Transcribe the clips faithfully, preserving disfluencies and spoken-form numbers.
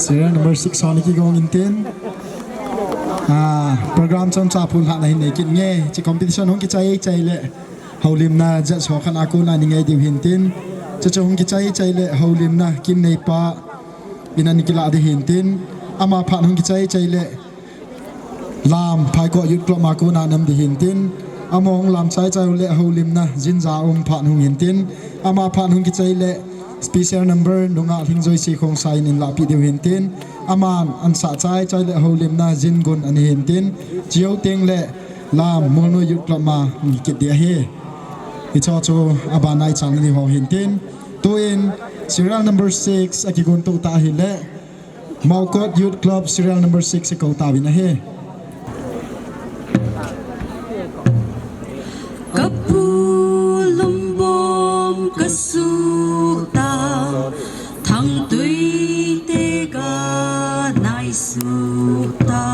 Serial number six hon kigong intin. Ah, program chomcha phulhahna hin nei kit inge. Hiche competition hung kichai chai le houlimna judge ho khat a kona nei ngai diu hintin. Chuche hung kichai chai le houlimna kin neipa in ana kilah diu hintin. Ama phat hung kichai chai le Lam, Phaikot Youth Club a kona nam diu hintin. Ama hung lam chai chai le houlimna jinja um phat hung hintin. Ama phat hung kichai le special number nungah Lhingjoisi Khongsai in lahpeh diu hintin. Aman ansah chai chai le houlimna jingun ana hintin. Chujou teng le Lam, Molnoi Youth Club ma kit ding ahi. Hicho chu abana ichan ni ho hintin. Tuin serial number six a kigon to ta ahile. Maukot Youth Club serial number six a kou tauvin ahi. Kapu lumbom kasuta, Thangtui te ka naisuta.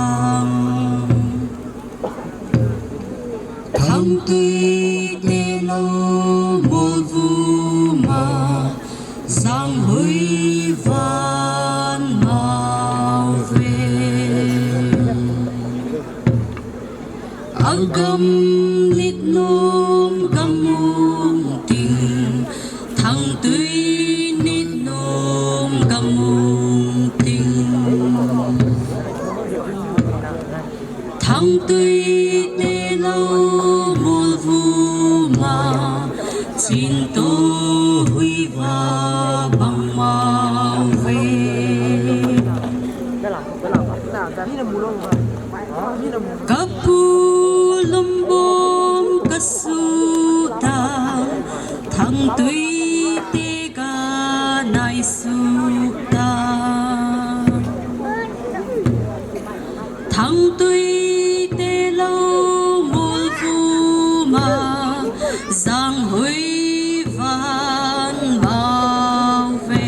Thangtui te lou molvuma, Janghui van mauve. Agam nit nom gamung ting, Thangtui nit nom gamung ting. Thangtui te lou molvuma, Chinto huiva bang mauve. Kapu lumbom kasuta, Thangtui te ka naisuta. Thangtui te lou molvuma, Janghui van mauve.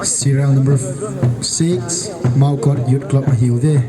Serial number six, Maukot Youth Club ahiuve.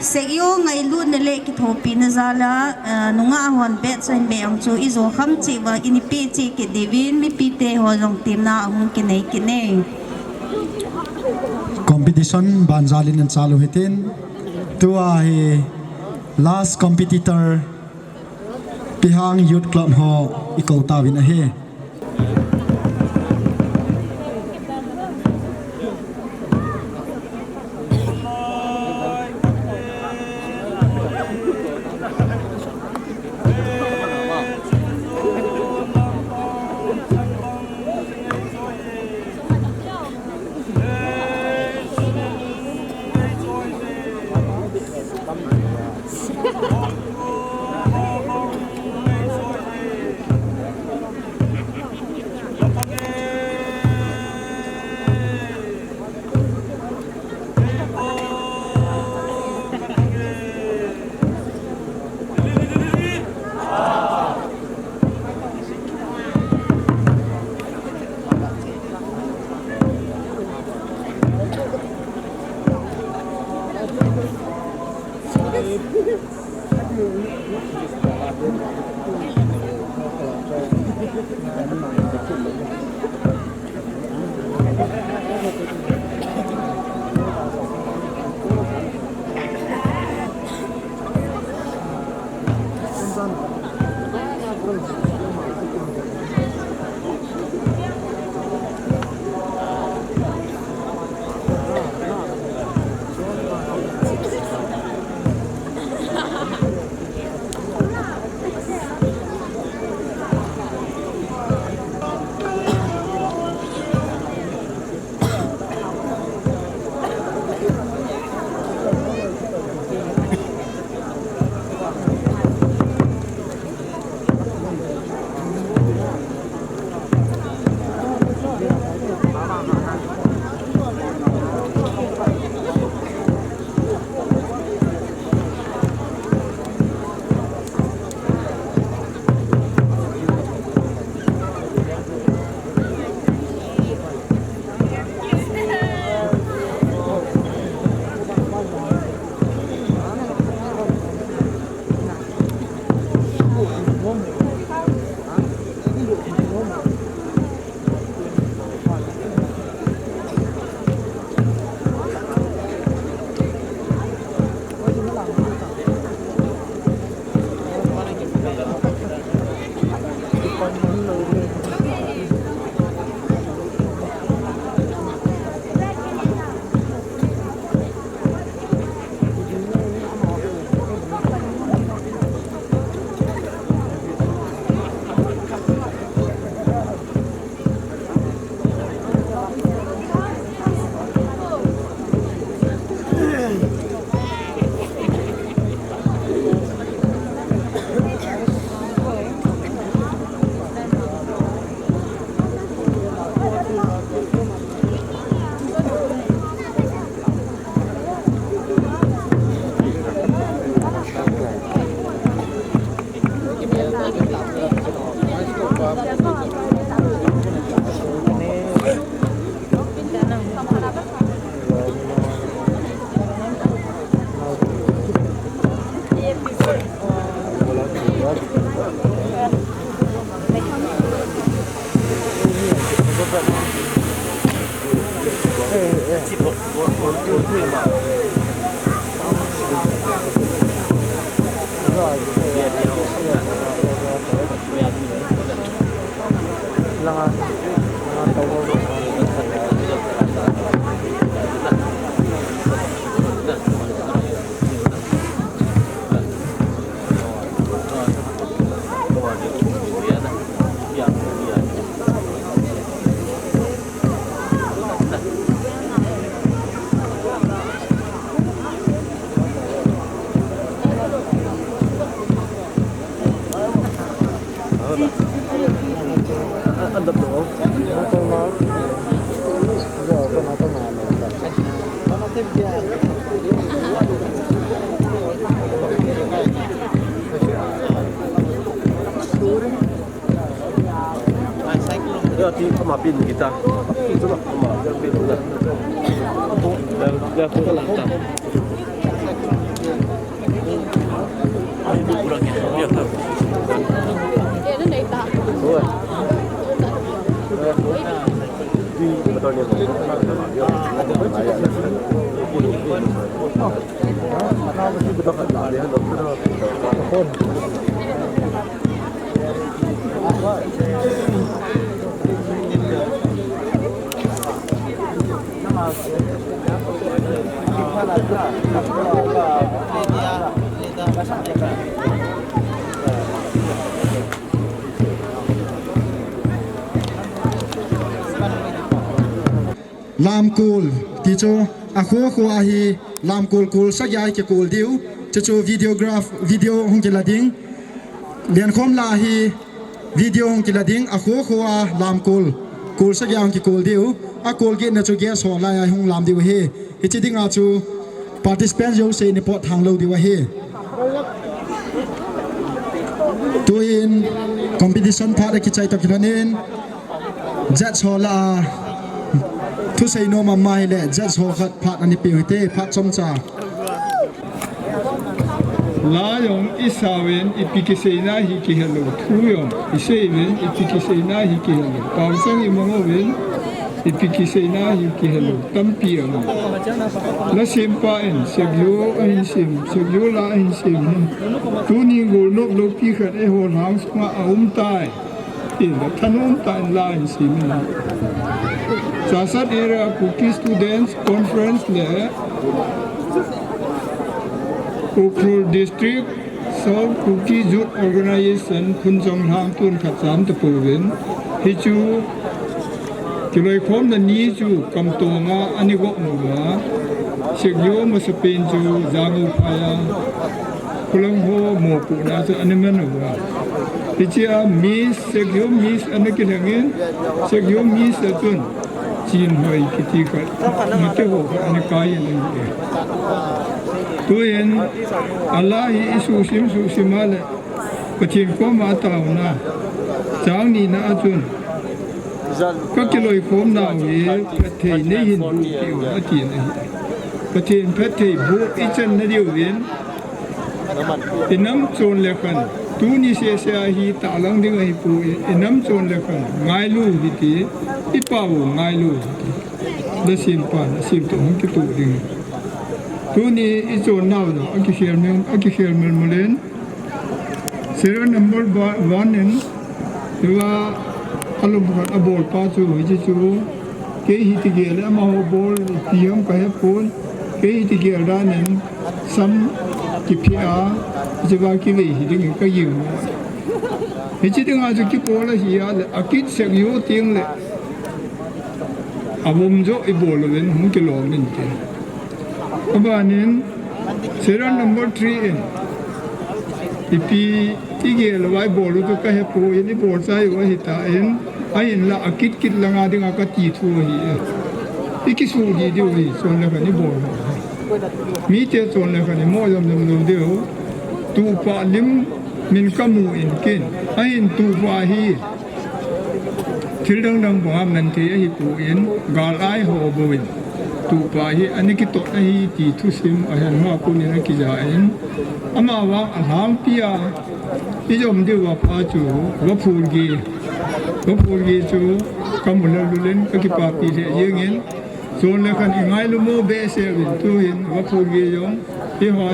Sek-io ngailutna le kithopina jal a, eh, nungah hon batch ahin beh jong chu ijo kham cheh uva, ini peh cheh kit diuvin, mipite ho jong temna ahung kinei kit e. Competition banjal in ahin chalu hitin, tua hi last competitor Pihang Youth Club ho ikou tauvin ahi. Ya, ti ama pin kita. Ama pin kita. Ya, ya, ko lang ta. Lamkol, ti chu, akho kho a hi, lamkol kol sagi a kikol diu, chu chu videograph, video hung kila ding, lenkhom la hi, video hung kila ding, akho kho a lamkol, kol sagi a hung kikol diu, akol git na chu guest ho lai a hung lam diu hi, hichi ding a chu participant jouse ni pot thang lou diu hi. Tuin competition phat a kichai to kilanin, judge ho la a thusei nom ama hile, judge ho khat phat ani pe hite, phat chomcha. La jong i sauvin, ipi kiseina hi kihelou, thu jong i seuvin, ipi kiseina hi kihelou, pausang i mang uvin, ipi kiseina hi kihelou, tampi aum. La sempa in, sekjo ahin sem, sekjo la ahin sem hin. Tuni golnop loupi khat eiho lhang sunga aum tai. Tin, thanom tah in la in sim in. Chassad Area Kuki Students Conference le Ukhrul District South Kuki Youth Organization phunchang lhang tun khat cham tapouvin. Hichu kiloikhomna ni chu Kamtonga ani gop uva. Sekjo masapen chu Jangou phai a. Khulang ho mopohna chu ana man uva. Hichea Miss, Sekjo Miss ana kilhengin, Sekjo Miss a chun Chinhoi kiti khat, mite ho khat ana kai in ahi. Tuin, ala hi i suhsim, suhsim a le, Pathen koma taona, chang nina a chun, ka kiloikhomnau hi, phatthei nei hin boh peh un, ati in ahi. Pathen phatthei boh i channa diuvin, i nam chon le khan, tuni sese a hi tahlang ding ahipoi, i nam chon le khan, ngailu hite, i pao ngailu hite. La sempa, la semtoh hung kitoh ding. Tuni i chonnau jong, akikhel mel, akikhel melmel in, serial number ba-, one in, hiva alom khat abolpa chu, hiche chu, kei hi tigel le amaho bol, ipi ham kahepon, kei hi tigel dan in, sam kiphe a, hiche va kivei hi ding in kaging. Hiche dinga chu kibol ahi a le, akit sek jo teng le, avom jo ibol uvin, hung kilom inte. Abanin, serial number three in, ipi igel uva ibol u chu kahepoi, ibolchai u ahitan, ahinla akit kit langa dinga kati thu ahi. Ikisuh di diu ahi, chon le khan ibol u. Mite chon le khan imo jom jom lou diu. Tuhpa lim min kamu in kin, ahin tuhpa hi thil dang dang banga man thei ahipon, gal ai ho bouvin, tuhpa hi ana kitot ahi ti thusim ahin hoa konin akijan, amavang alhangpia ijom diuva pha chu vaphulge, vaphulge chu kamu lel ulin kakipapi lheh jengin, chon le khan ingailu mo behseh uvin tuhin vaphulge jong, iho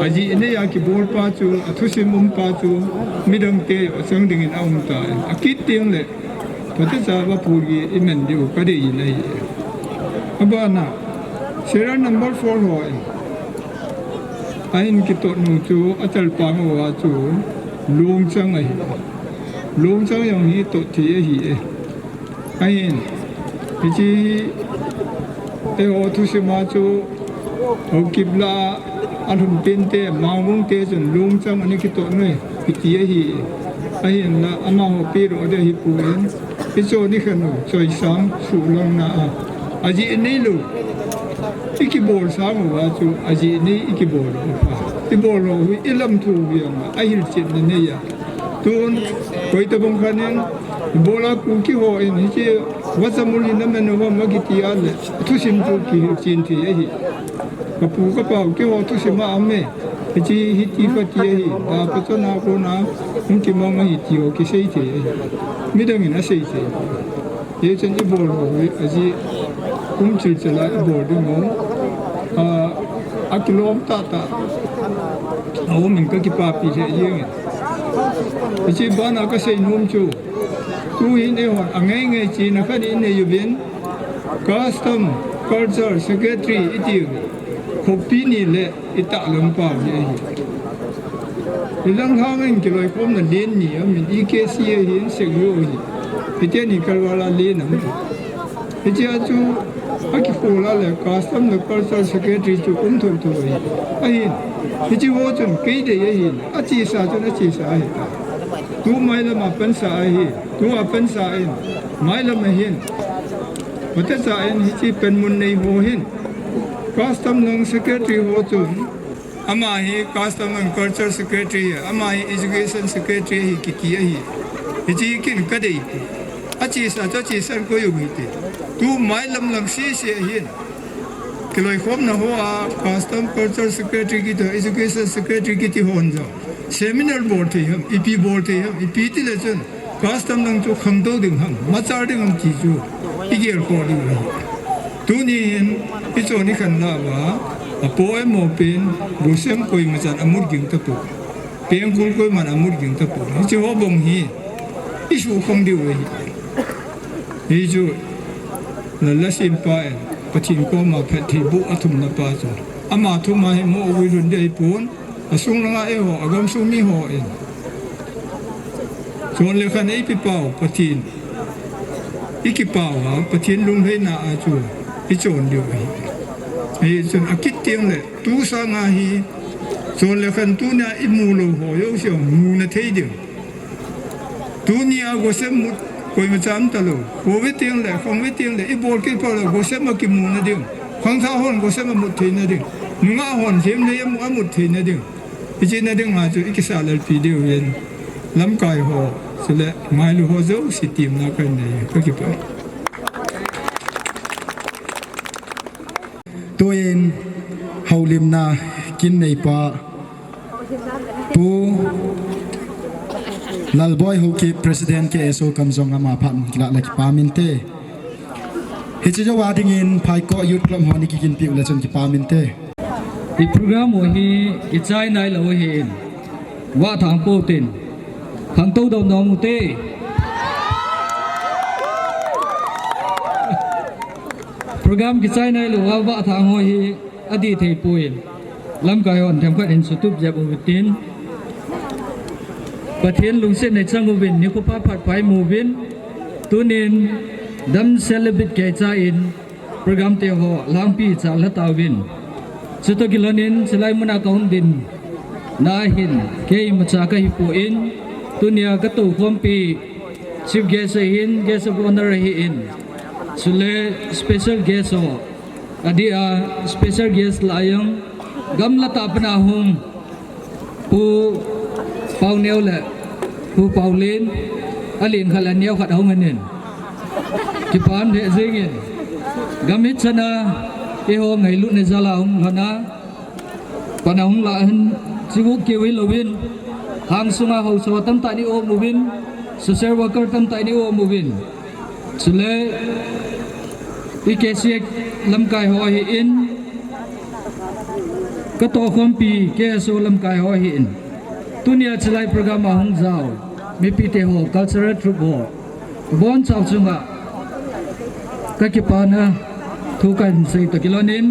Ajeh nei a kibol pa chu, athusim um pa chu, midang te achang dingin aum ta. Akit teng le, phatecha va pui imen diu kadei in ahi. Abana, serial number four ho in. Ahin kitot nu chu, achal pa ngou a chu, Lungchang ahi. Lungchang jong hi tot thei ahi e. Ahin, hiche hi, eiho thusim a chu, Haokip lah a, alhun pen te, Mangbung te chun Lungchang ana kitot nu, kiti ahi. Ahinla, amaho pi ro de hi pu in, hiche ni khen u, choisang, suhlang na a. Ajeh nei lou, ikibol sang uva chu, ajeh nei ikibol uva. Ibol lou hi, ilam thu hi ama, ahilchetna nei a. Tun, koi tabang khan in, ibola Kuki ho in, hiche, vachamul in amen uva ma kiti a le, thusim chu kihilchen thei ahi. Kapu kapau keiho thusim a um e, hiche hiti khat ti ahi, da pachon a kona, hung kimang ahi ti ho kisei thei ahi. Midang in asei thei. Hichun ibol ho hi, ajeh, kum chil chil a ibol ding u. A, akilom tah tah. Aum in kakipapi lheh jeng e. Hiche bana kasei nom chu. Tuhin eihon, angai ngai chena khat inei uvin. Custom Culture Secretary iti u. Khopi ni le itah lam pa hi ahi. Ilang hang in kiloikhomna len ni aum in E K C ahin sek u ahi. Hiti ni kalvala len aum. Hiche a chu akikol a le Custom le Culture Secretary chu um thou thou ahi. Ahin, hiche ho chun kei dei ahin, achesa chun achesa ahi ta. Tu mailam a pansa ahi, tu a pansa in, mailam ahin. Phatecha in hiche panmun nei ho hin. Custom lang Secretary ho chun, ama hi Custom and Culture Secretary, ama hi Education Secretary hi kiti ahi. Hiche kin kadei. Achesa chu achesa koi u hite. Tu mailam lang sese ahin. Kiloikhomna ho a Custom Culture Secretary kiti, Education Secretary kiti hon jong. Seminar bol thei ham, ipi bol thei ham, ipi ti le chun. Custom lang chu khangtou ding ham, machal ding ham ti chu, igel kol ding ham. Tuni hin, hiche ni khan lah uva, apo emo pen, Gosem koima chan amut ging tapoi. Pengkul koiman amut ging tapoi. Hiche ho bang hi, isukhang diu ahi. Hichu, lalla sempa in, Pathen koma phattheiboh athumna pa chu. Ama thum a hi mo ui lhun ding ahipon, asung langa eiho, agamsung mi ho in. Chon le khan eipipau, Pathen. Ikipau a, Pathen lunglhaina a chu, ichon diu ahi. Hichun akit teng le, tu sanga hi, chon le khan tunia imu lou ho jouse muna thei diu. Tunia Gosem mut, koima cha um talou. Kho ve teng le, khang ve teng le, ibol kit pau le, Gosem akimuna ding. Khangthah hon Gosem amut theina ding. Nungah hon Zemlei amu, amut theina ding. Hiche na ding a chu ikisah lalpi diu hin. Lamkai ho, chule ngailu ho jouse temna kanei, kakipah. Tuin, houlimna kin neipa, Pu Lalboi Haokip President K S O Kamjong ama phat kilah le kipah inte. Hiche jouva dingin Phaikok Youth Club hon ikiginpeh u le chun kipah inte. I program u hi kichai nailou ahin. Vahthang pou tin. Khangtou dom dom ute. Program kichai nailou a vahthang ho hi adih thei poi. Lamkai hon themkhat in sutup jep uve tin. Pathen lungsetna chang uvin, nikho pha phat pha imu uvin. Tunin damsel le bit keicha in program te ho lhangpi chalha tauvin. Chutoh kilhonin chulai muna kahung dinna hin keimacha kahipoi. Tunia katoukhompi Chief Guest ahin, Guest of Honour ahin. Chule special guest ho. Adeh a special guest lah a jong gamla tah pana hung Pu Paoneo le Pu Paolen, alen khat le aneo khat ahung ahin. Kipah lheh jengin. Gam hichan a eiho ngailutna jal a hung lhon a, pan ahung lah ahin, chibu keu hilouvin, hangsunga haosa tamtah in i-um uvin, social worker tamtah in i-um uvin. Chule, i K C A lamkai ho ahin, Katohkhompi K S O lamkai ho ahin. Tunia chulai program a hung jao mipite ho, cultural troupe ho, abonchauva chunga kakipana thu kahin sei toh kilhonin,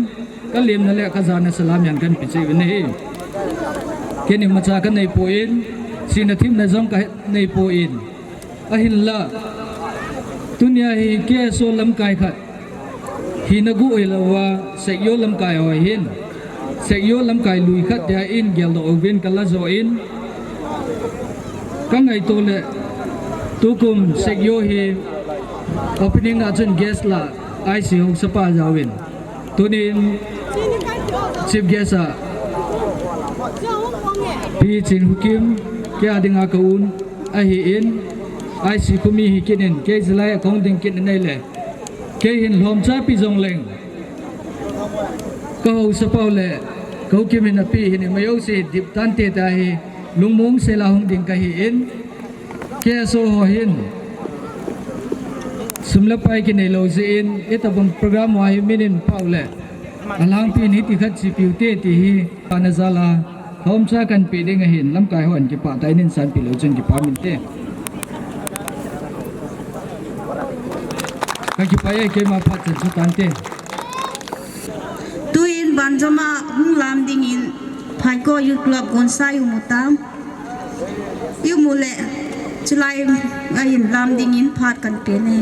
kalemna le kajana salam jong kahin pe cheh uvin ahi. Keini imacha kaneipon, sina themna jong kaneipon. Ahinla, tunia hi K S O lamkai khat hina gu ilouva, Sekyo lamkai ho ahin. Sekyo lamkai lui khat dia in geldoh uvin kala joh in. Kangaito le, tukum Sekyo hi opening a chun guest la I C haosapa jaovin. Tunin chief guest a Pi Chinhukim, kei a dinga ka un ahin, I C khumi hi kit in, kei chulai a kahung ding kit in ahile, kei hin lhomcha pi jongleng, ka haosapau le ka Hukim hin api hin, imai jouse dip tante tia hi lungmong sela hung ding kahin, K S O ho hin sum le pai kineilou jeh in, itobang program ho hi min in pao le alhangpi in hiti khat chepiu te ti hi, ana jal a lhomcha kahin pe ding ahin, lamkai hon kipah tah in sanpeh lou chun kipa minte. Kakipah e, keima phat chan chu tante. Tuin banjom a hung lam dingin Phaikho Youth Club Gonsai imu tam. Imu le, chulai a hin lam dingin phat kahin pe e.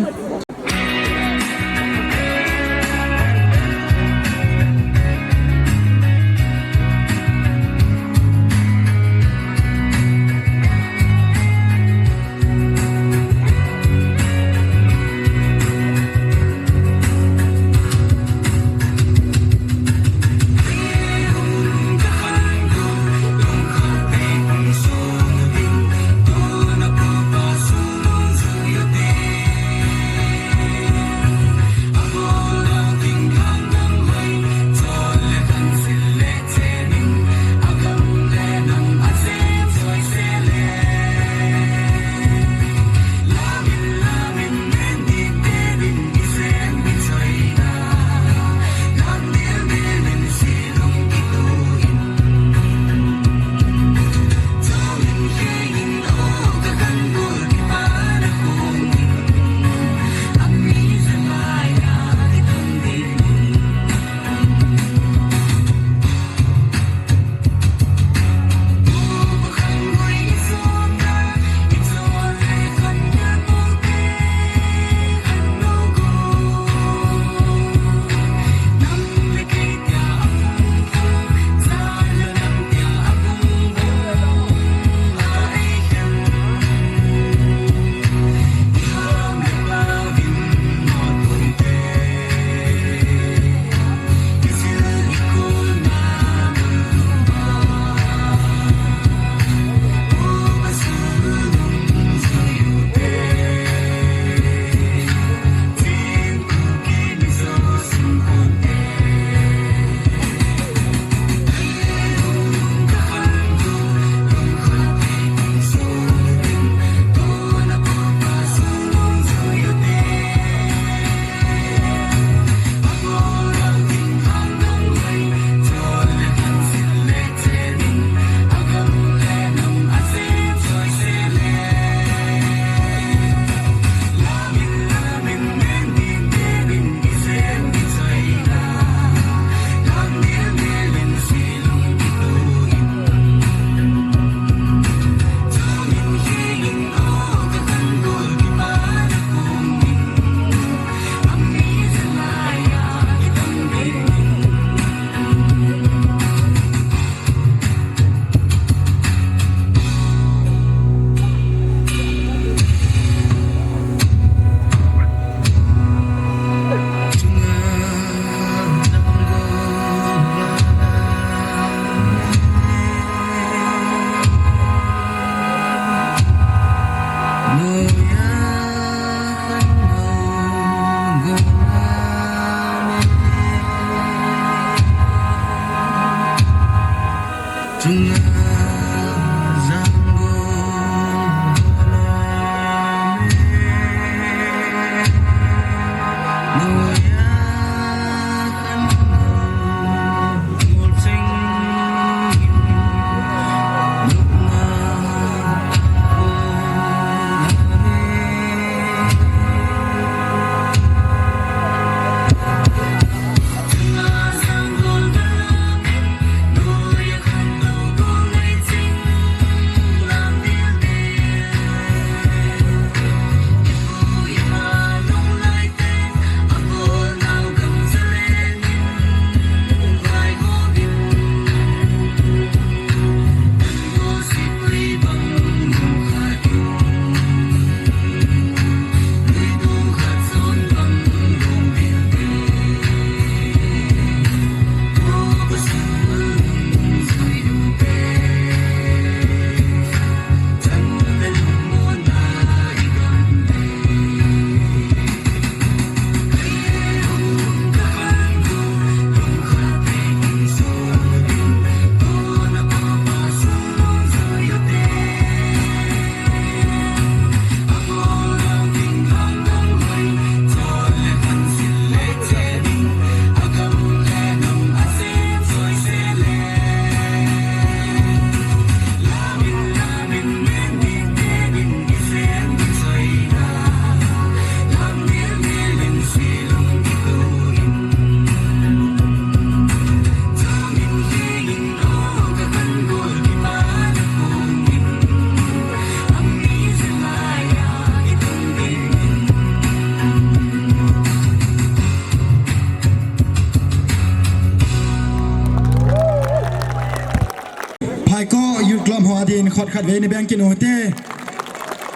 Adin khut khat vei ni beng kit u hite.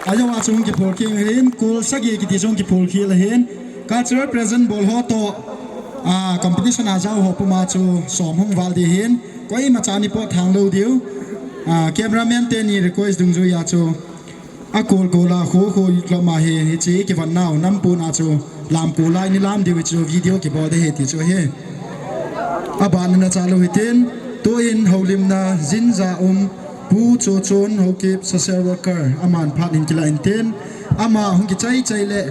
Ajou a chu hung kiphul kit ahin, kul sagi kiti chu hung kiphul kit ahin. Cultural present bol ho toh, ah, competition a jao ho puma chu som hung val ding ahin. Koima cha ni pot thang lou diu. Ah, cameraman teni request dungjui a chu. Akol kol a khu khu lom a hi, hiche kivon nau nam pon a chu lam kol a ni lam diu chu video kibol ding ahi ti chu ahi. Aban na cha lou hitin, tuin houlimna jin ja um Pu Chochon Haokip social worker aman phat in kila intin, ama hung kichai chai le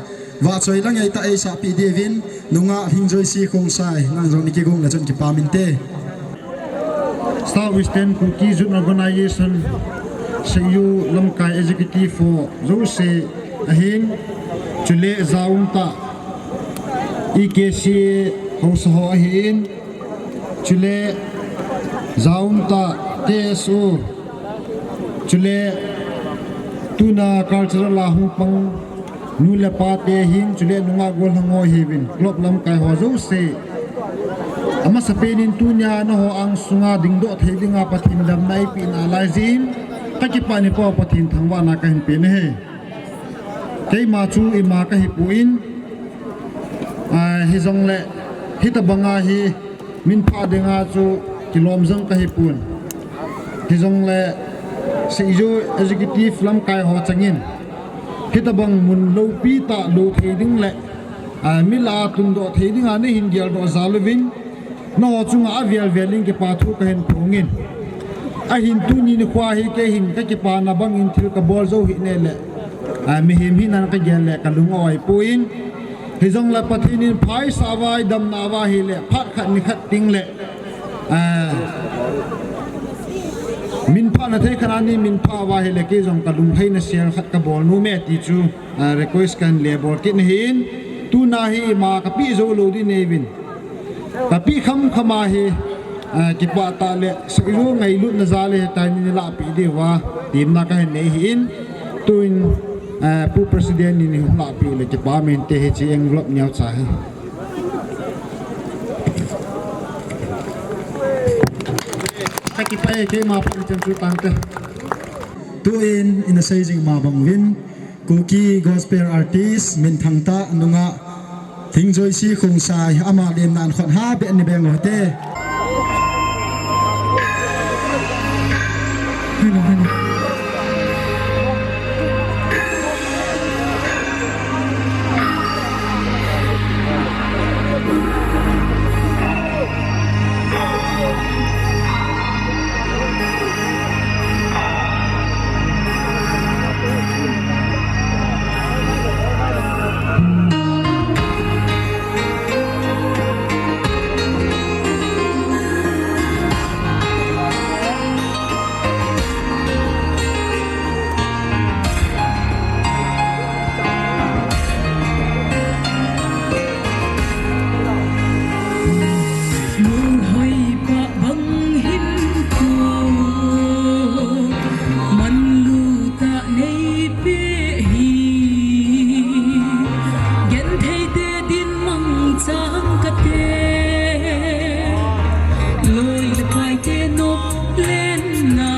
vahchoi la ngai ta ei sahpi diuvin, nungah Lhingjoisi Khongsai, nang jong ni kigong le chun kipah inte. South Eastern Kuki Youth Organization, Seiyou lamkai executive ho jouse ahin, chule jaum ta E K C A haosa ho ahin, chule jaum ta K S O, chule tuna cultural a hung pang nu le pa te hin, chule nungah gollhang ho hiuvin, club lamkai ho jouse. Amasapen in tunia nangho angsunga dingdoh thei dinga Pathen damna eipeh nalai jeh in, kakipah in Pa Pathen thangvahna kahin pe ahi. Keima chu ima kahipon, ah, hijongle, hitabanga hi, minpha dinga chu kilom jong kahipon. Hijongle, Seiyou executive lamkai ho changin, hitabang mun loupi tah lou thei ding le, ah, mi lah a tundoh thei dinga neihin geldoh jal uvin, nangho chunga avel vel in kipa thu kahin phongin. Ahin tuni nikho hi kei hin kakipana bangin thil kabol jou hih nale, ah, mihem hina kagel le kalung a-oi poi. Hijongle Pathen in phaisa uva, damna uva ahile, phat khat ni khat teng le, ah, minpha na thei khat a ni minpha uva ahile, kei jong kalungheina sel khat kabol nom e ti chu, ah, request kahin le bol kit ahin, tuna hi ima kapeh jou lou ding ahiuvin. Kapeh kham kham ahi, ah, kipah tah le, Seiyou ngailutna jal le, hitia ni neilah peh diuva, temna kahin nei ahin, tuin, ah, Pu President in neihin lah peh le kipah inte, hiche envelope neocha hi. Kakipah e, keima phat chan chu tante. Tuin, ina sei jing ma bang uvin, Kuki gospel artist minthang tah nungah Lhingjoisi Khongsai ama lemna a khut ha beh ni beng u hite. Lunghoipa bang hin tu manlu tah neipe hi, genthei te din mangcha kate, loi le pai te nop lenna,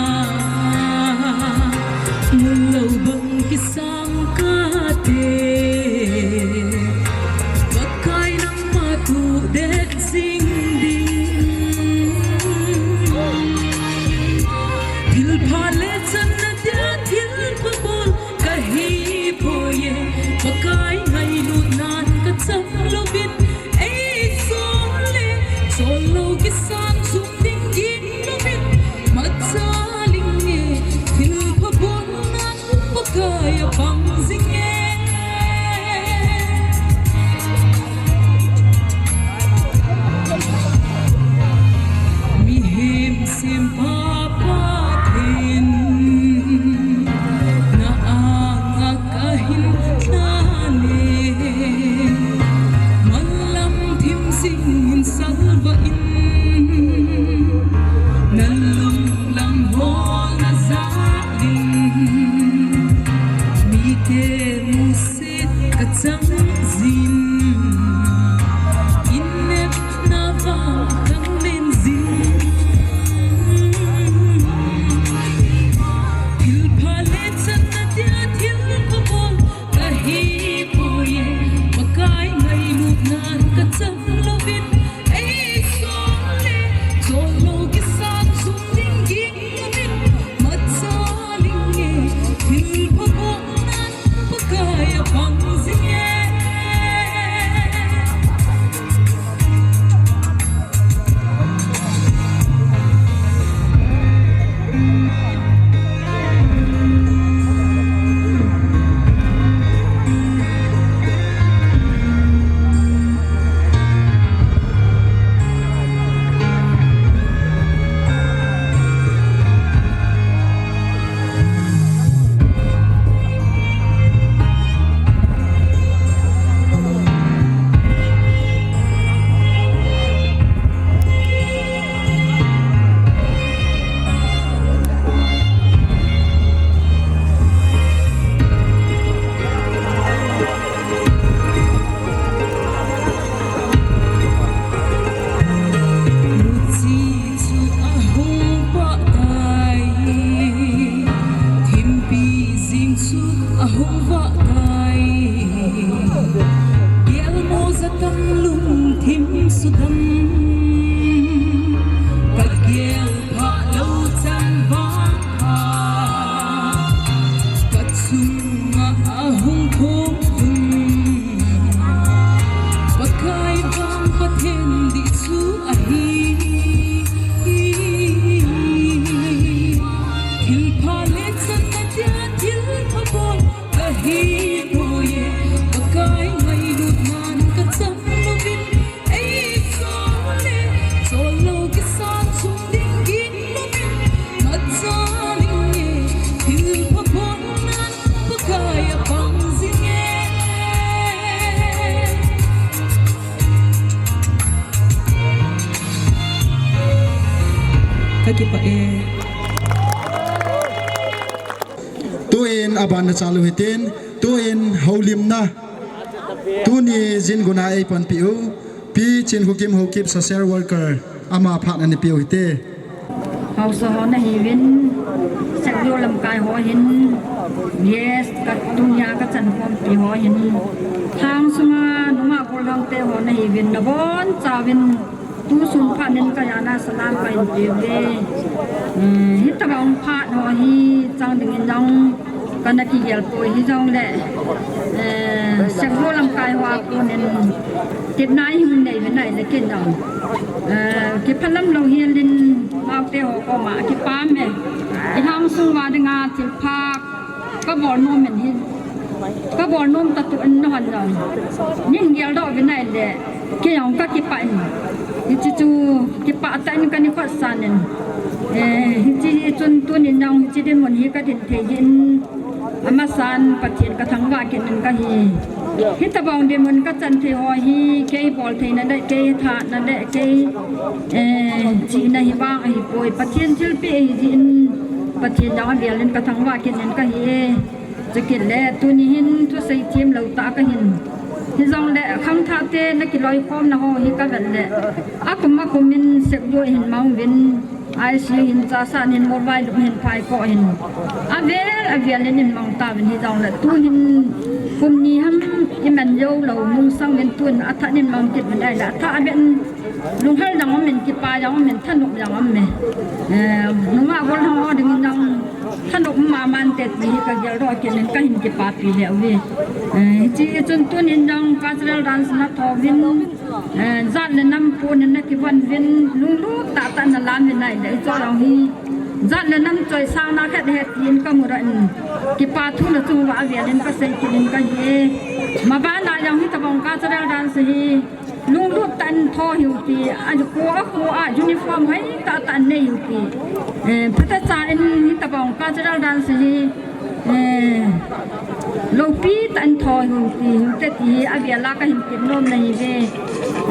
mun lou bang kisa kate, Pakai nangma tudet jing ding. Thilpha le channa dia thilpha bol kahi poi e, Pakai ngailutnan kachang louvin, ei sol le sol lou kisang sung ding in louvin, macha ling e, thilpha bolnan Pakai Pakai, gelmo jatan lungthim sudam, kagel phalou chan vang a, kachunga ahung thum. Pakai vang Pathen dih chu ahi. Thil pha le chan nadia thil pha bol kahi poi. Pakai ngailut nan kachang louvin, ei chol le chol lou kisa chung ding gin louvin, macha ling e, thil pha bol nan Pakai apang jing e. Kakipah e. Tuin aban na chalu hitin, tuin houlimna. Tuni jin guna eipanpiu, Pi Chinkhokim Haokip social worker, ama phat ana peu hite. Haosa ho nahiuvin, Shakyu lamkai ho hin, yes, katunia kachan khompi ho hin, thang sunga nungah gollhang te ho nahiuvin, nabonchauvin, tu sung phat in kajana salam kahin peuve. Eh, hitobang phat ho hi chang dingin jong kana kigel poi, hijongle, eh, Shakyu lamkai hoa konin tepna ihin neiuve nai le ken jong, eh, kiphalam lou helin, Maute ho koma kipah e. Ihang sung uva dinga thilpha kabol nom in hin, kabol nom tah tuh in nahon jong, nin geldoh uve nai le, kei jong kakipah in, hiche chu kipah tah in kahin khotsan in, eh, hiche chun tunin jong hiche dinmun hi kadin thei jin, amasan Pathen kathangvah kit in kahi. Hitobang dinmun kachan thei ho hi kei boltheina le, kei thahatna le, kei, eh, chihna hi vang ahipoi, Pathen thilpeh ahi jeh in, Pathen jong avel in kathangvah kit in kahi e. Chukit le tuni hin thusei themlou tah kahin, hijongle khangthah te nakiloikhomna ho hi kavet le, akum akum in Shakyu hin mang uvin, I C U hin, Chassad hin, Molvailup hin, Phaikoh hin, avel avel in in mang tauvin, hijongle tuhin kum ni ham iman joulou mungsang uvin, tun athah in mang kit uvin ahile, athah abeh in lunghel jong um in, kipah jong um in, thanop jong um e. Eh, nungah gollhang ho dingin jong thanop um mama inte ti hi kageldoh kit in kahin kipapi lheh uve. Eh, hiche chun tunin jong cultural dance nathouvin, eh, jat le nam ponin nakivon uvin, lunglut tah tah in nalam uvin ahile, hiche jong hi jat le nam choisangna khat ahi tin kamu doh in, kipah thu nachung uva avel in kasei kit in kahi e. Mabana jong hitobang cultural dance hi lunglut tah in tho uhiu ti, akhu akhu a uniform hoitah tah in nei uhiu ti. Eh, phatechan hitobang cultural dance hi, eh, loupi tah in tho uhiu ti, hinte ti hi avel a kahin tep nom nahiuve.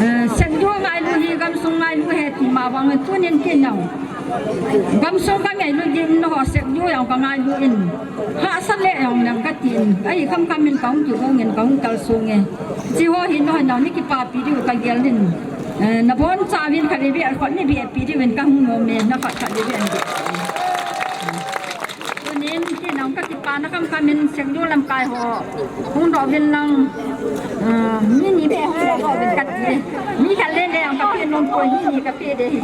Eh, Shakyu ngailu hi gamsung ngailu ahi ti ma vang tunin kei jong gamsung kangailu din, nangho Shakyu jong kangailu in, hahsa le jong nang katin, ahi khamkham in kahung kigong in kahung kalsong e. Hiche ho hi nangho jong nakipapi diu kagel in, eh, nabonchauvin khatvei vei a khut nabehpi diuvin kahung nom e, nakhat khatvei vei a. Tunin kei jong kakipana khamkham in Shakyu lamkai ho hungdoh uvin lang, ah, mi ni beh hungdoh uvin kati. Mi khat le le jong kapeh nom poi, mi ni kapeh ding ahi.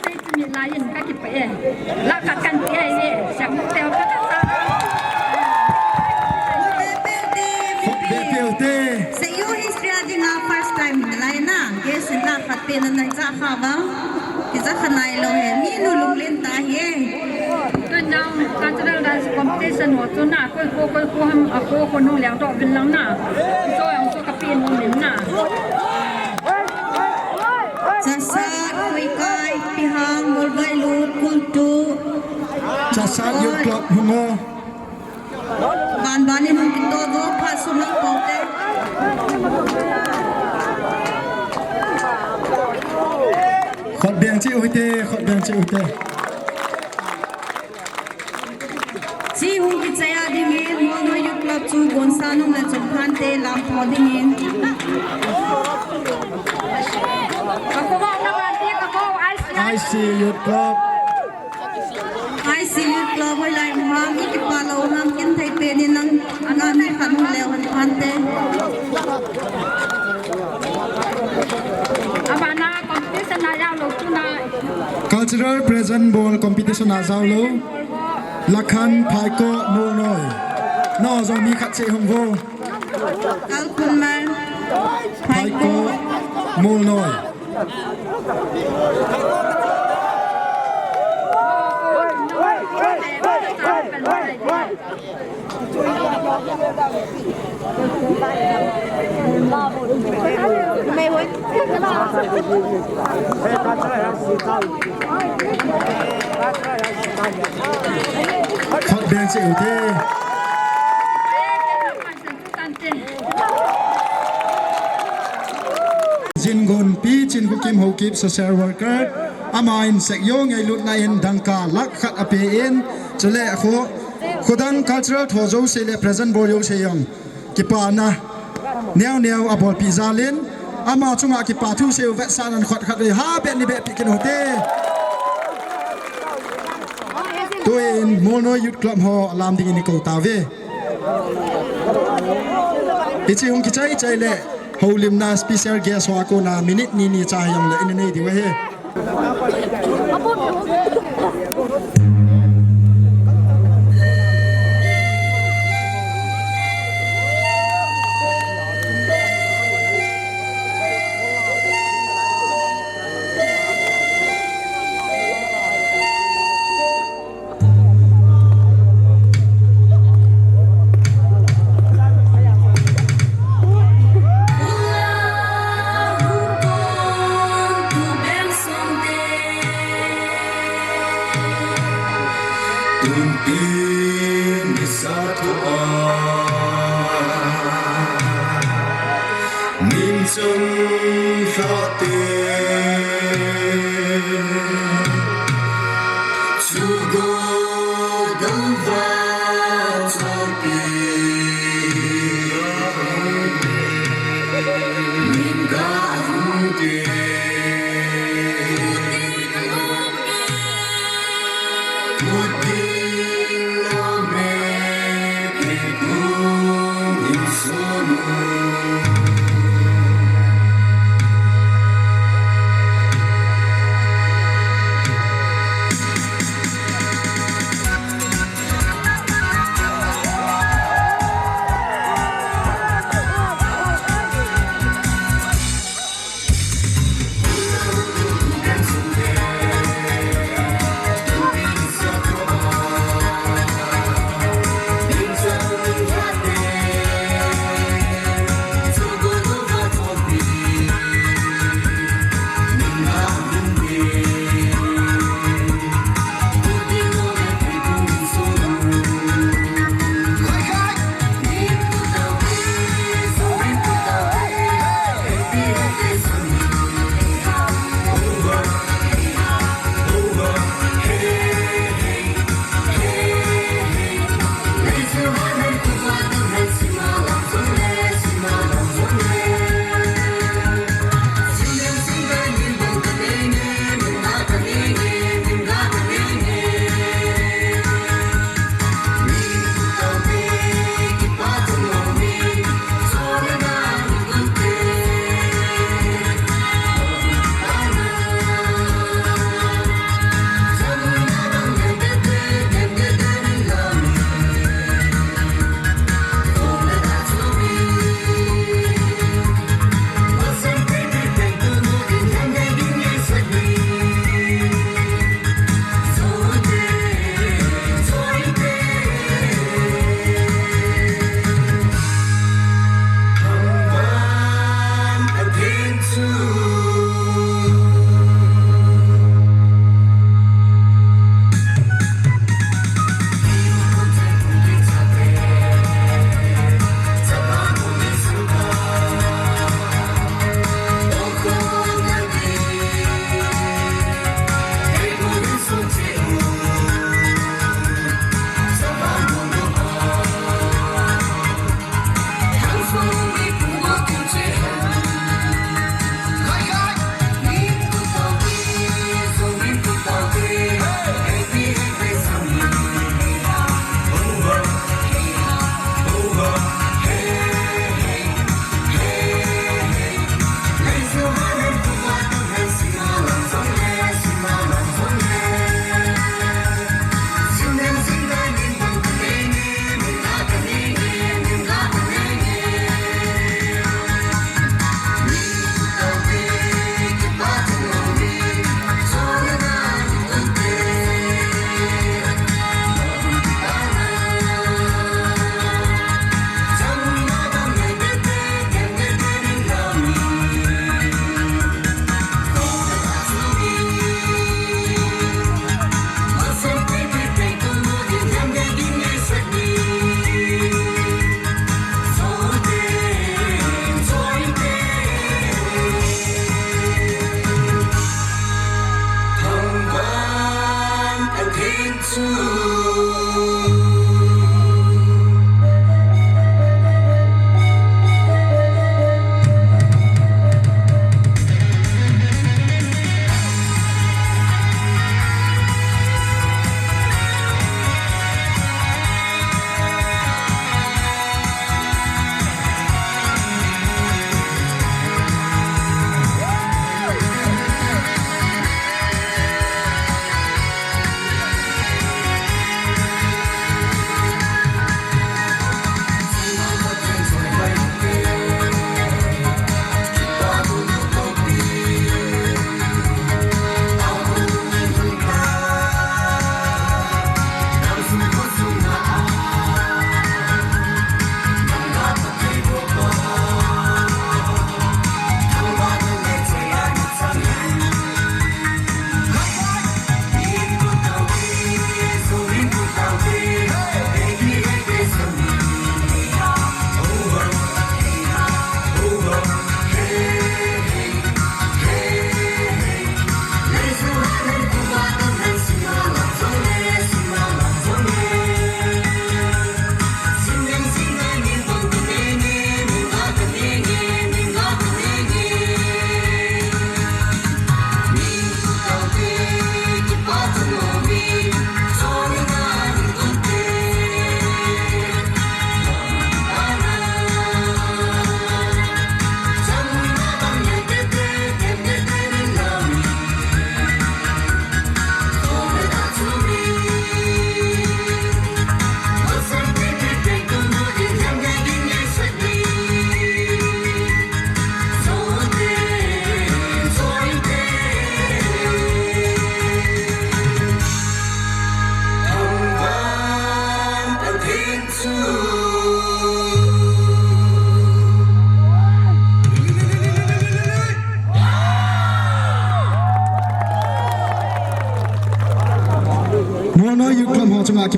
Sei chumi laiyin kakipah e. Lah khat kan ti ahi e. Shakyu te ho khat sa. Khop beh peh u te. Shakyu history a dinga first time lai na. Guest in lah khat peh na nai cha kha vang. Kija kha nailou ahi. Minu lunglen tah ahi e. Tun jong cultural dance competition ho chu na, koi ko, koi ko ham, a ko ko nung leng doh uvin lang na. Cho jong chu kapeh nom in na. Chassad, Khoikai, Pihang, Molvailup, Kultu. Chassad Youth Club, Hungo. Ban ban in hung kito jo pha sumang pote. Khut beng cheh uhite, khut beng cheh uhite. Chi hung kichai a dingin, Molnoi Youth Club chu gonsa nung le chungphante lam tho dingin. I C Youth Club. I C Youth Club hoilai ham, i kipa lou ham, kin thei pen in nang, nang ni khat hung leu hen phante. Abana competition a jao lou chu na. Cultural present bol competition a jao lou. Lakhan Phaikoh Molnoi. Nao jong mi khat cheh hung vo. Kalkhun Mai. Phaikoh Molnoi. Khut beng cheh uhite. Jingonpi Chinkhokim Haokip social worker, aman Seikyo ngailutna in dangka lakh khat apen, chule khu, khudang cultural tho jouse le present bol jouse jong kipana neo neo abolpi jal in, ama chunga kipa thusei u vetsahnan khut khat vei ha beh ni beh peh kit uhite. Tuin Molnoi Youth Club ho alam dingin i kou tauve. Hiche hung kichai chai le houlimna special guest ho a kona minute ni ni cha hijongle i nei diu ahi. Tunpi ni sa thu a, min chun lhate. Chugo dang va chopi. Min ga hung te.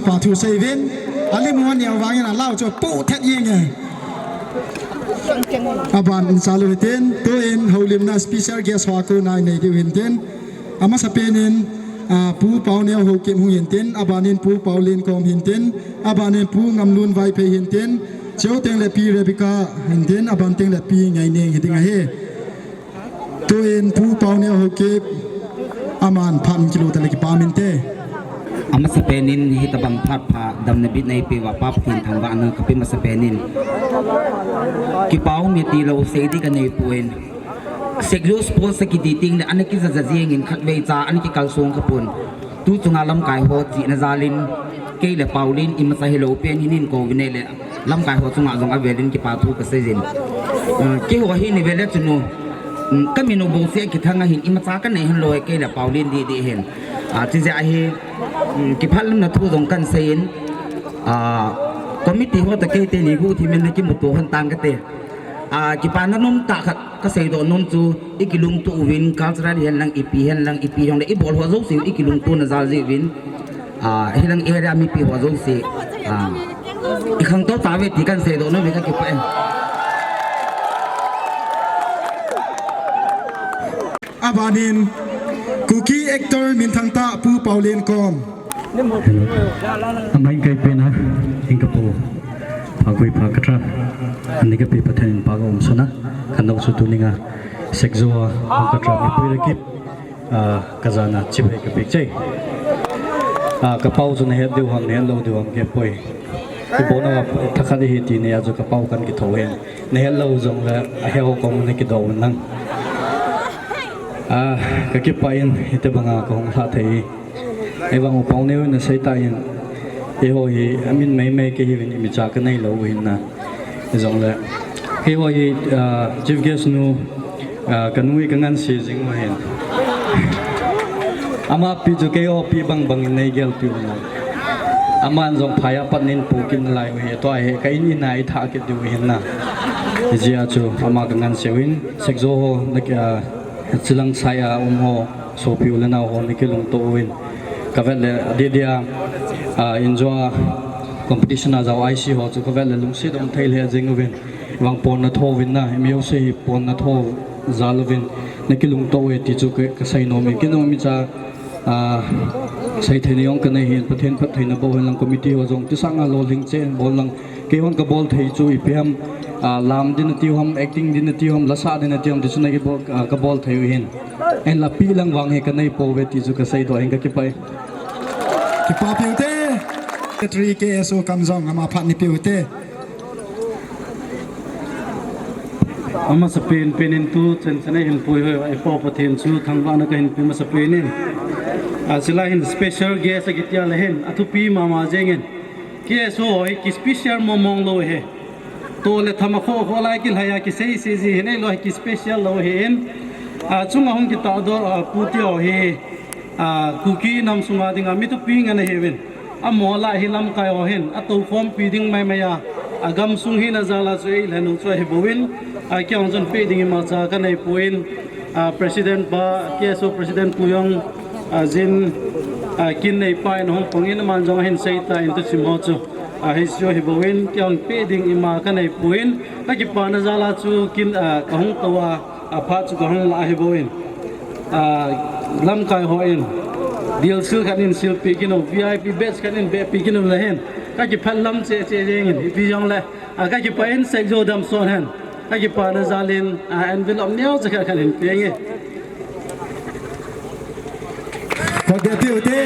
Pa thu sei vin, alim hon neo vangin alau chu pu thet yeng e. Aban in chalu hitin, tuin houlimna special guest ho a kona inei diu hintin. Amasapen in, ah, Pu Pauneo Haokip hung hintin, abanin Pu Paulin Kom hintin, abanin Pu Ngamlun Vaiphei hintin, chuteng le Pi Rebecca hintin, aban teng le Pi Ngaineng hiding ahi. Tuin Pu Pauneo Haokip, aman phat in kilut a le kipah inte. Amasapen in hitabang phat pha damna bitna eipeuva Pa Pathen thangvahna kapeh masapen in, kipa um e tilou sei ding kanei poi. Sekjo Sports a kiti teng le ana kija ja jeng in khatvei cha ana kikal song kha pon. Tu chunga lamkai ho chihna jal in kei le Paulin imacha hilou pen hin in kou vin e le lamkai ho chunga jong avel in kipa thu kasei jin. Eh, keiho hi ni vele chunu, mm, kamin u bou se kithang a hin imacha kanei hen lou e kei le Paulin didi hin. Ah, chijeh a hi, mm, kiphalamna thu jong kahin sei in, ah, committee ho toh kei teni guhthim in ana kimuto hen tang kate. Ah, kipana nom tah khat kasei doh nom chu, i kilungto uvin, cultural hen lang, ipi hen lang, ipi hong le, i bol ho jouse, i kilungtona jal jeh uvin, ah, hilang area mipi ho jouse, ah, i khangtou tauve ti kahin sei doh nom e, kakipah e. Abanin, Kuki actor minthang tah Pu Paulin Kom. Hello. Amai kai pena, hing kapu. Phagui pha katra. Ani kapi Pathen in pha kaum sona. Kanau su tuninga. Sekjo a, hung katra mi pui rakip. Ah, kajana chibai kapik chai. Ah, kapau chu nahet diu ham, nahet lou diu ham, kei poi. Ibona wa thakhat ihi ti nia chu kapau kan kitho hen. Nahet lou jong le, ahe ho kom na kido nang. Ah, kakipah in, hitobanga kahung lha thei. Eivang u Pauneo in asei tan, eiho hi amin meimei kahiuvin imacha kanei lou u hin na. Hijongle, eiho hi, ah, chief guest nu, ah, kanu hi kanganse jing u hin. Amapi chu keiho pi bang bang in nei gelpi u na. Aman jong phai a pat nin pu kin lai u hi, tua hi ka in in a i tha kit diu hin na. Hijeh a chu ama kanganse uvin, Sekjo ho na ki, ah, Chilang sai a um ho, sopi u le nao ho, na kilungto uvin. Ka vet le, adia dia, ah, injua competition a jao I C ho chu ka vet le lungset um thei le jing uvin. Vang pon na tho uvin na, mi ho se hi pon na tho jal uvin. Na kilungto uve ti chu ka, ka sei nom in. Kin jong imacha, ah, sei thei na jong ka nei hin, Pathen phattheina bou hen lang committee ho jong, tisang a lolhing cheh in bol lang. Keihon ka bol thei chu ipi ham, ah, lam din ati ham, acting din ati ham, lasa din ati ham, ti chu na kibol, ah, ka bol thei u hin. Ahinla pi lang vang hi ka nei pouve ti chu ka sei doh hin ka kipah e. Kipah piu te. Secretary K S O Kamjong ama phat ni piu te. Amasapen pen in tu chan chan a hin puihoi uva i Pa Pathen chu thangvahna ka hin pe masapen in. A, chulai hin special guest a kitia le hin, athupi mama jeng in. K S O ho hi ki special mong mong lou hi. To le tham a kho kho lai kilhai a kisei sei ji hi neilou hi ki special lou hi in. A, chunga hung kitahdoh, a, Pu Teo hi, a, Kuki nam sunga dinga mi thupi ngen ahiuvin. Amaho lah hi lamkai ho hin, atoukhompi ding maimai a, agamsung hina jal a chu eilhen u chu ahi bouvin, a, kei jong chun peh ding imacha ka nei poi. A, President pa, K S O President pu jong, a, jin, a, kin neipa in ahung pang in aman jong ahin sei tan thusim ho chu, a, hichu ahi bouvin, kei jong peh ding ima ka nei poi, ka kipana jal a chu kin, a, ka hung tou a, a, phat chu ka hung lah ahi bouvin. A, lamkai ho in, deal sil khat in silpeh kit un, V I P badge khat in behpeh kit un le hin, ka kiphalam cheh cheh jeng in, ipi jong le, a, ka kipah in Sekjo damson hen. Ka kipana jal in, a, envelope neocha khat khat hin pe nge. Ka behpeh u te.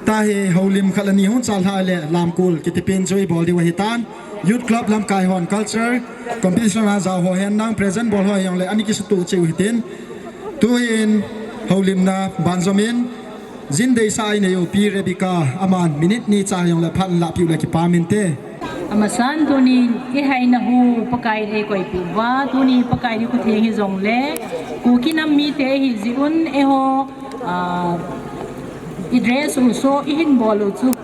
Tahi houlim khat le ni hung chal lha le lamkul kiti pen chu i bol diu ahi tan. Youth Club lamkai hon culture competition a jao ho hen nang present bol ho jong le ani kisutuh cheh u hitin. Tuin houlimna banjom in. Jin deisah a inei u Pi Rebecca, aman minute ni cha jong le phat lah piu le kipah inte. Amasan tunin i haina hu Pakai in eikoipeh uva, tuni Pakai nikho theng hijong le, Kuki nam mite ihi jeh un eiho, ah, i dress u so i hin bol u chu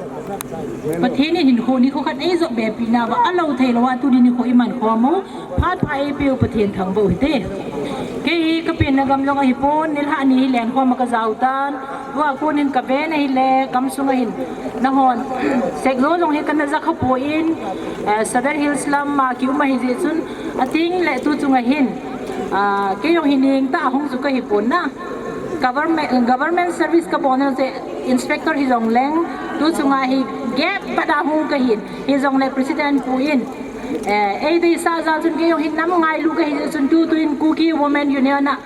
Pathen in hinkho nikho khat eijop behpeh nauva alou thei lou a tuni nikho i man khom u, phat pha eipeh u Pathen thangvah u hite. Kei hi ka penna gam jong ahipon, nilhah ni hi lenkhom a ka jao tan, Tua konin ka ven ahile, gamsunga hin, nahon, Sekno jong hi kana ja kha poi, eh, Sadar Hills lam a ki um ahi jeh chun, ating le tu chunga hin, ah, kei jong hi neng tah a hung chu ka hi pon na. Government, government service ka bol na jeh, inspector hi jong leng, tu chunga hi gap pat a hung ka hin, hi jong le president pu in, eh, ei deisah jal chun kei jong hi nam ngailu ka hi jeh chun tu tu in Kuki Women Union a,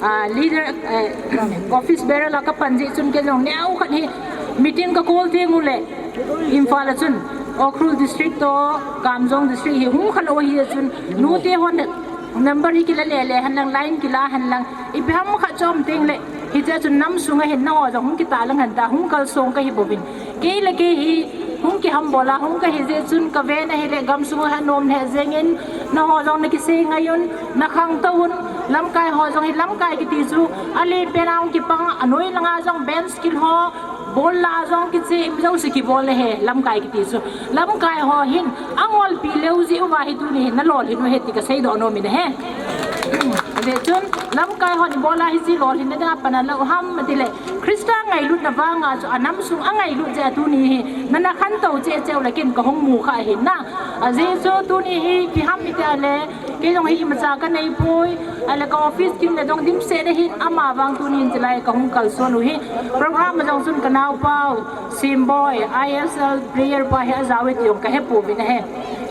ah, leader, eh, office bearer la ka pan jeh chun kei jong neo khat hi meeting ka call teng u le Imphal a chun Ukhrul district to Kamjong district hi hung kha lou hi jeh chun nute hon number hi kila le le hen lang, line kila hen lang, ipi ham khat chom teng le hiche chun nam sunga hin nangho jong hung kitah lang hen ta, hung kalsong ka hi bouvin. Kei le kei hi hung kihambol a hung ka hi jeh chun ka ven ahile gamsung a nom lheh jeng in, nangho jong na kisei ngai un, na khangtou un, lamkai ho jong hi lamkai kiti chu alen pen a hung kipang a, anoi langa jong bench kil ho, ball la jong kiche, im jouse kibol le he, lamkai kiti chu. Lamkai ho hin angolpi leu jeh uva hi tuni hin na lolhin u ahi ti ka seidoh nom in ahi. Ajeh chun lamkai hon ibola hiche lolhinna dinga pan a lou ham atile, Christa ngailutna vanga chu anam sung angailut jeh a tuni hi nana khantou cheh cheh u le ken ka hung mu kha ahi na. Ajeh chu tuni hi ipi ham iti a le, kei jong hi imacha ka nei poi, ahile ka office kin le jong dimset ahin, ama vang tuni hin chulai ka hung kalson u hi. Program a jong chun ka naopa u Simboi, I S L player pa hi ajao e ti jong ka he pouvin ahi.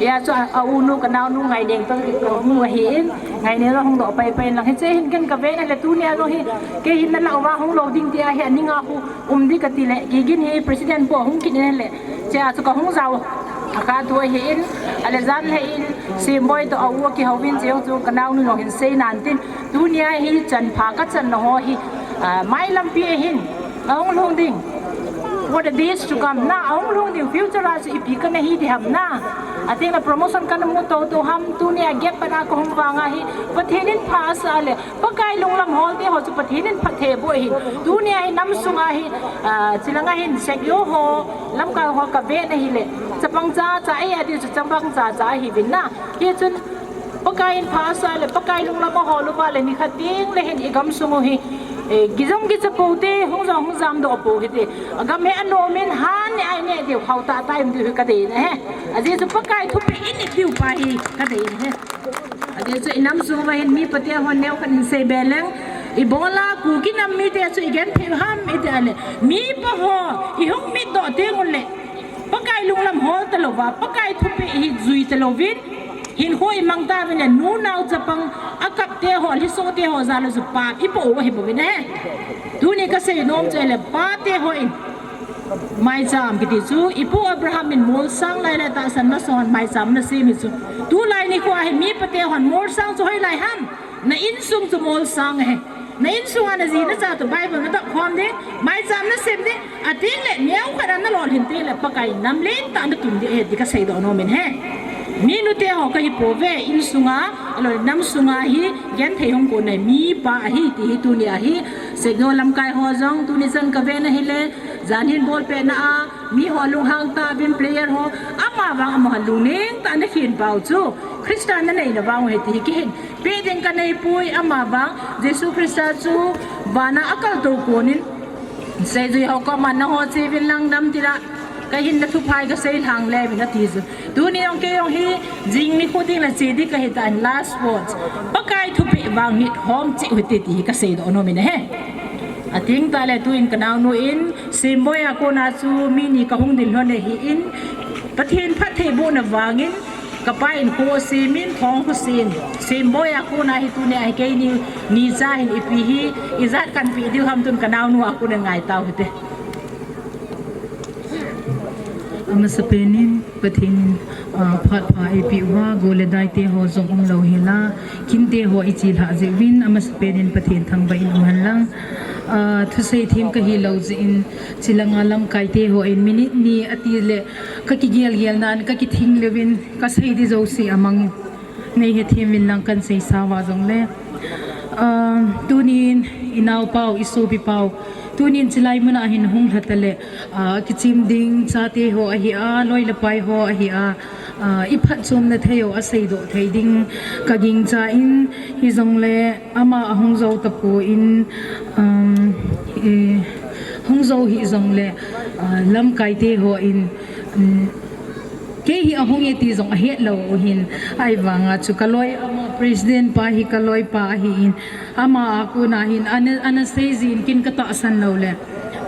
Hia chu a, a u nu ka naonu Ngaineng toh ka hung u ahin, Ngaineng jong hung doh pai pai in lang. Hiche hin ken ka ven ahile tunia jong hi kei hin na lah uva hung lou ding tia hi aninga khu um ding kati le, Gigin hi president pu ahung kit in ahile, chea chu ka hung jao a kha tu ahin, ahile jan le in, Simboi toh a u akihouvin cheu chu ka naonu jong hin sei nan tin, tunia hi chanpha ka channa ho hi, ah, mailampi ahin, ahung lhung ding. What a days to come na, ahung lhung ding future a chu ipi kana hi ding ham na. Ating le promotion kana mu tou tou ham, tunia gap pat a ka hung vanga hi, Pathen in pha asah le, Pakai lunglam holte ho chu Pathen in phatthei boh ahin. Tunia hi nam sunga hi, ah, chulanga hin Sekno ho, lamkai ho ka ven ahile, chapang cha cha ahi ati chu chapang cha cha ahiuvin na. Hichun Pakai in pha asah le, Pakai lunglam ahol uva le, nikhat teng le hin igamsung u hi, eh, kijong kicha pou te, hung jong hung jamdoh pou hite. Agam hi anom in, han ne ai ne diu, hao tah tah in diu hi ka dei in ahi. Ajeh chu Pakai thupeh in i diu pa hi ka dei in ahi. Ajeh chu inam sung uva hin mi pate hon neo khat in sei be leng, ibola Kuki nam mite chu igenthei u ham iti a le, mipa ho ihung mitdoh teng u le, Pakai lunglam hol talouva, Pakai thupeh hi jui talouvin, hinkho imang tauvin le, nu nao chapang akap te ho, lhiso te ho jal a chu pap ipoh u ahi bouvin ahi. Tuni ka seinom chu ahile, pate hon maicham kiti chu, ipu Abraham in molsang lai le tahsan masang hon maicham ana sem hi chu. Tulai nikho a hi mi pate hon molsang chu hoilai ham? Na insung chu molsang ahi. Na insunga na ji na cha toh Bible na dop khom ding, maicham na sem ding, ating le neo khat a na lolhin teng le Pakai nam lentah na tun ding ahi ti ka seidoh nom in ahi. Mi nute ho ka hi pouve, insunga, alou nam sunga hi genthei hung kon nei mipa ahi ti hi tunia hi. Sekno lamkai ho jong tuni chan ka ven ahile, jan hin ball pehna a mi ho lunghang tauvin, player ho, ama vang amaho lungneng tah a na khen pau chu Christa na neina vang u ahi ti hi kihin peh ding ka nei poi, ama vang Jesu Christa chu vana akaltou konin seijui ho koma nangho cheuvin lang damtila kahin na thupha hi ka seilhang le uvin ati chu. Tuni jong kei jong hi jing nikho ding le che ding ka hitan, last words, Pakai thupeh vang nit hom cheh u hite ti hi ka seidoh nom in ahi. Ating tah le tuin ka naonu in Simboi a kona chu mi ni ka hung ding lhon ahin, Pathen phattheibohna vangin ka pa in kho semin, thong kho sem, Simboi a kona hi tunia hi keini nicha hin ipi hi ijat kanpeh diu ham tin ka naonu a kona ngai tau hite. Amasapen in Pathen in, ah, phat pha eipeh uva, go le dai te ho jong umlou hela, kinte ho ichelhah jeh uvin, amasapen in Pathen thangvah in um hen lang. Ah, thusei them kahilou jeh in, chulanga lamkai te hon minute ni ati le, ka kigel gel nan, ka kithing leuvin, ka sei ding jouse amang in. Nei hethem uvin lang kan seisa uva jongle. Ah, tunin i naopau, i sopipau, tunin chulai muna hin hung lha tale, ah, kichim ding chate ho ahi a, loi le pai ho ahi a, ah, i phatchomna thei u aseidoh thei ding ka gingchan, hijongle ama ahung jou tapon, um, eh, Hung jou hih jongle, ah, lamkaite hon, um, kei hi ahung e ti jong ahet lou u hin, ahivanga chu kaloi ama president pa hi kaloi pa ahin, ama a kona hin ana, ana sei jin kin katahsan lou le,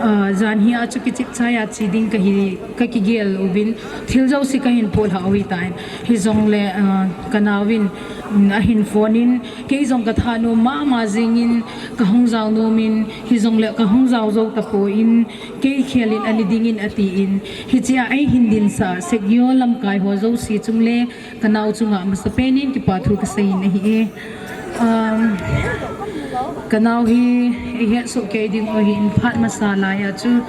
ah, jan hi a chu kichep chai a che ding kahi, kakigel uvin, thil jouse kahin pohlha u hitan. Hijongle, ah, kanaovin, um, ahin phone in, kei jong kathanom mama jingin, kahung jao nomin, hijongle kahung jao jou tapon, kei khelin ana dingin atin, hichea eihin dinsah Sekyo lamkai ho jouse chungle, kanao chunga masapen in kipa thu kaseiyin ahi e. Um, kanao hi ihet soh kei ding u hin phat masa laiya chu,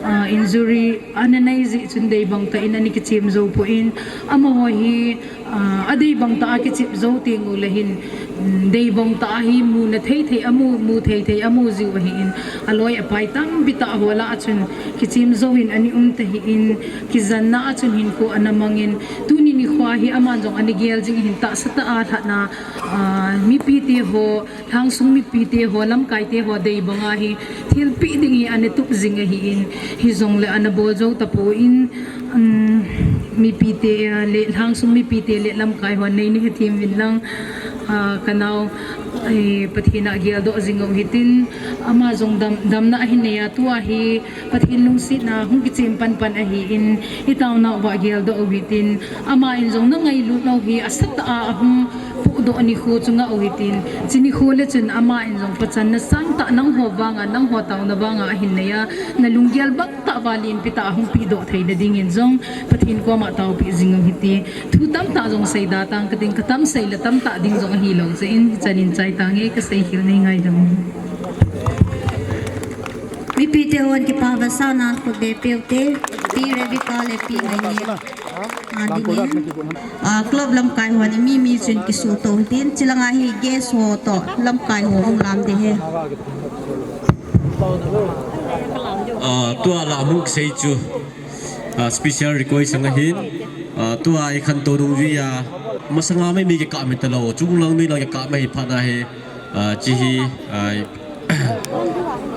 ah, injury ana nei jeh chun deibang tah in ana kichem jou pon, amaho hi, ah, adeibang tah a kichep jou teng ule hin, um, deibang tah a hi muna thei thei amu, mu thei thei amu jiu ahin, aloi apai tampi tah ho lah a chun kichem jouvin ana um tahih in, kijanna a chun hinkho ana mangin, tuni nikho hi aman jong ana gel jing hin tahsa tah a lhatna, ah, mipite ho, lhangsung mipite ho, lamkaite ho deibanga hi thilpeh ding hi ana tup jing ahin, hijongle ana bol jou tapon, um, mipite, ah, le lhangsung mipite le lamkai hon neina hethem uvin lang, ah, kanao, eh, Pathen a geldoh jing u hitin, ama jong dam, damna ahin neiya tua hi Pathen lungsetna hung kichem panpan ahin, itaona uva geldoh u hitin, aman jong nangailut nau hi asatah a ahung pohdoh nikho chu ngah u hitin, chuni nikho le chun aman jong pachatna sangtah nangho vanga, nangho taona vanga ahin neiya, nalunggel bang tah uva lenpi tah a hung pehdoh theina dingin jong Pathen koma taopeh jing u hite. Thu tamtah jong seida tang kating, katam sei le tamtah ding jong ahilou jeh in, chanin chai tange, kaseikhel nei ngaidam. Mipite hon kipa vetsahnan khut beh peh ute, Pi Rebecca le Pi Ngaini. Ah, dingin. Ah, club lamkai hon mi mi chun kisuto hitin, chulanga hi guest ho toh lamkai ho hung lam ding ahi. Ah, tua lam hung sei chu, ah, special request ang ahin, ah, tua ikhantou nung jui a, masanga mai mi kikah mai talou, chunglang nuilang kikah mai phat na hi, ah, hiche hi, ah,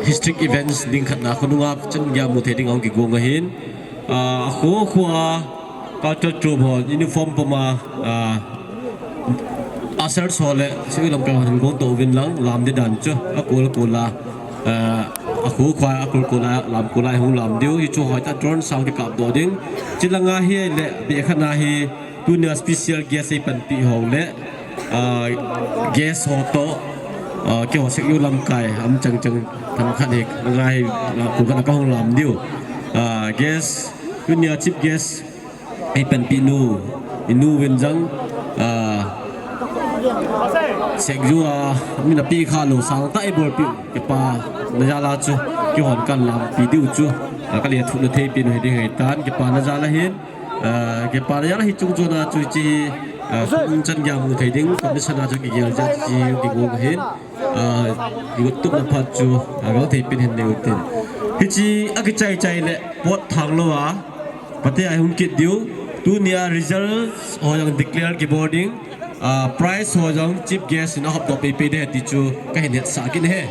historic events ding khat na khonunga chan geiya mu thei ding ahung kigong ahin, ah, akho kho a culture troupe ho uniform puma, ah, ushers ho le Sekyo lamkai hon hin gong toh uvin lang, lam ding dan chu akol kol a, ah, akho kho a akol kol a lam kol a hung lam diu, hichu hoitah a drone sound kikap doh ding. Chulanga hi le beh khat na hi, tunia special guest eipanpi ho le, ah, guest ho toh, ah, keiho Sekyo lamkai um chang chang themkhat hi, langa hi, ah, kol khat a kahung lam diu. Ah, guest, tunia chief guest eipanpi nu, inu vin jong, ah, Sekyo a min apeh khalou sangtah eibolpeh u, kipana jal a chu, keihon kalampi diu chu, ah, kalethuhna theipen u hiding ahitan, kipana jal ahin, ah, kipana jal ahi chung chon a chu hiche, ah, khonung chan geiya mu thei ding, condition a chu kigel jeh a chu hiche kigong ahin, ah, YouTube na phat chu, ah, gel theipen hin nei utin. Hiche akichai chai le pot thang lou a, pate a hung kit diu, tunia results ho jong declare kibol ding, ah, prize ho jong chief guest in ahopdoh peipei ding ahi ti chu kahin hetsah kit ahi.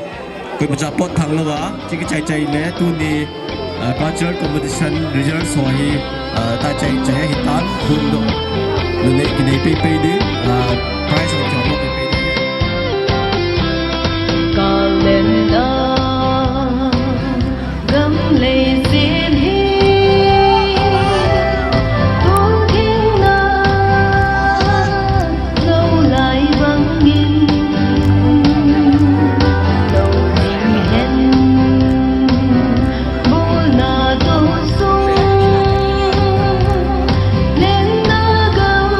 Koimacha pot thang lou a, hiche kichai chai le tuni, ah, cultural competition results ho hi, ah, ta chai chai ahitan, phondoh, nunei kinei peipei ding, ah, prize ho jong ahopdoh peipei ding ahi. Calendar. Gam lei jen hi, tun thengna, lo lai bangin, lo ding hen, bulna toh sung, lenna gam,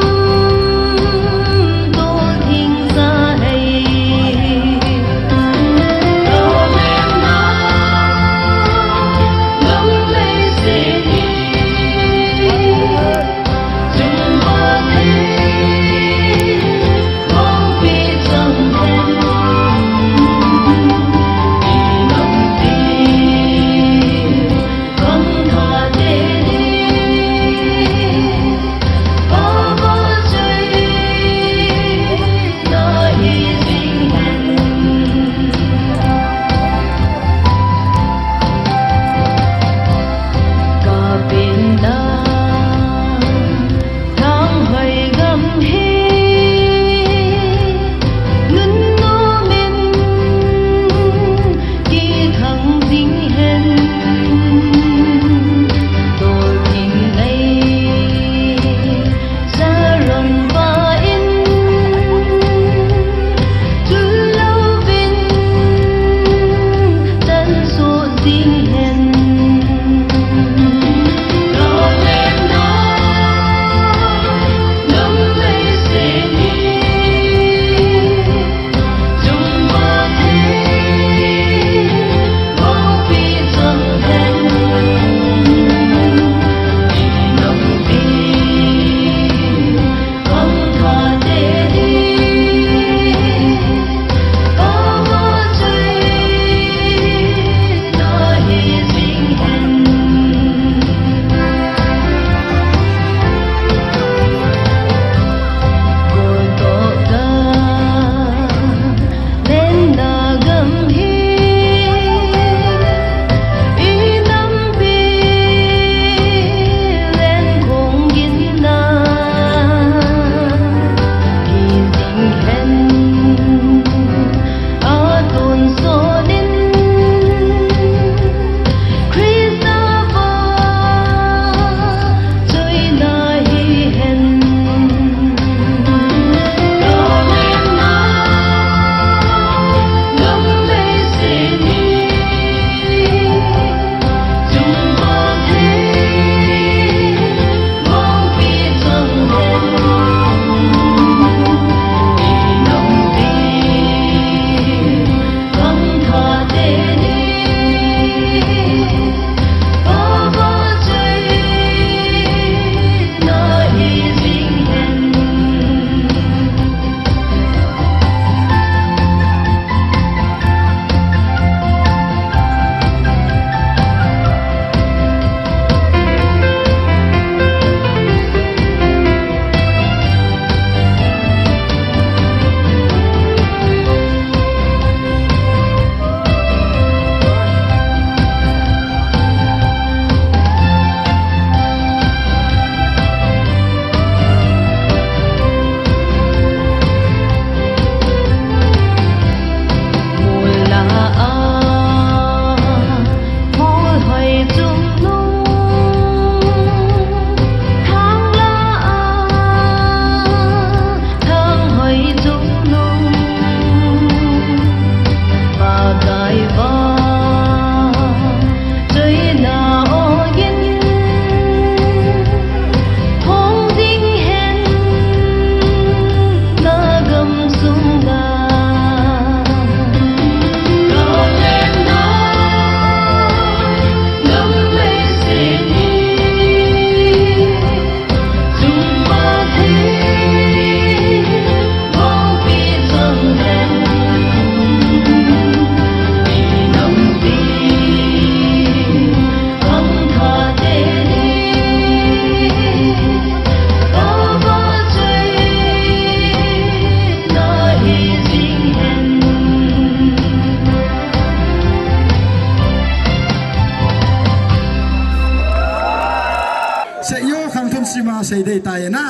Tang thum sima sei dei tai na.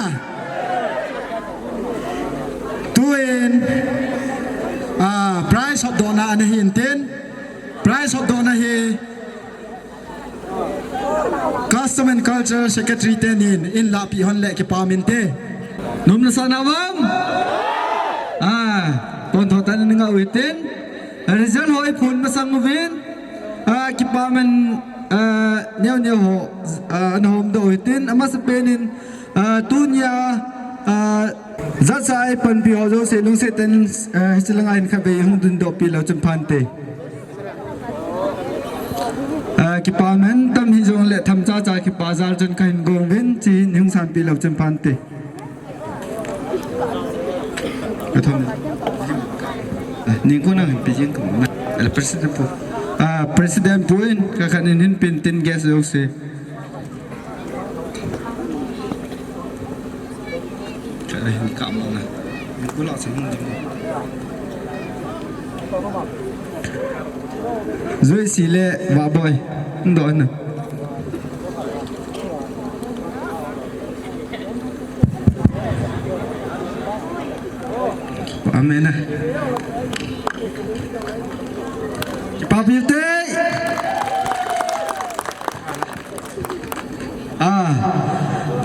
Tuin, ah, prize hotdohna ana hin tin. Prize hotdohna hi Custom and Culture Secretary tenin in lahpeh hon le kipa min te. Nom nasa na vang? Ah, pon tho tan nga uitin. Result hoi phun masang uvin. Ah, kipa min, ah, neo neo ho, ah, ana hom doh uitin. Amasapen in, ah, tunia, ah, judge a eipanpi ho jouse lungset tah in, ah, hiche langa hin khatvei hung dingdoh pi leu chun phante. Ah, kipa min tam hijongle themcha cha kipa jal chun kahin gong uvin, chuin hung sanpi leu chun phante. Kathom. Ah, ningkuna hin pe jing kamo na. President pu. Ah, President pu in kakhat in hin pen tin guest jouse. Ka hin kamo na. Ningkuna sa hung ding. Joyce le Vahboi. Ndo na. Amen. Kipa pi te. Ah,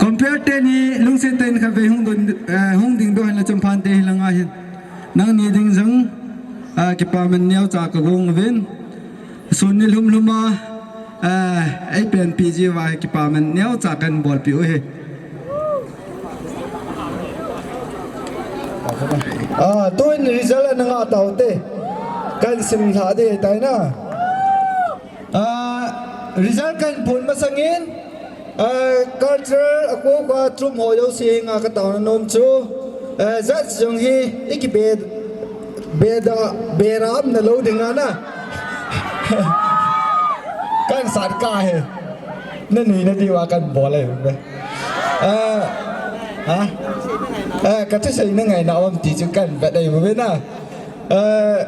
compare teni lungset tah in khatvei hung ding, eh, hung dingdoh hin leu chun phante hilanga hin. Nangni ding jong, ah, kipa min neocha kagong uvin. Sun nilhum lhum a, ah, eipanpi jiuva kipa min neocha kahin bolpeh u ahi. Ah, tuin result ana ngah taute. Kahin simlha ding tai na. Ah, result kahin phun masangin, ah, cultural a kho kho a troupe ho jouse henga kataona nom chu, ah, judge jong hi ikibe, beda, bera um nalou ding ana. Kahin sat kah e. Nanui nadiuva kahin bol e. Ah, ha? Ah, kathusei nangai na um ti chu kahin vet e, vet na. Ah,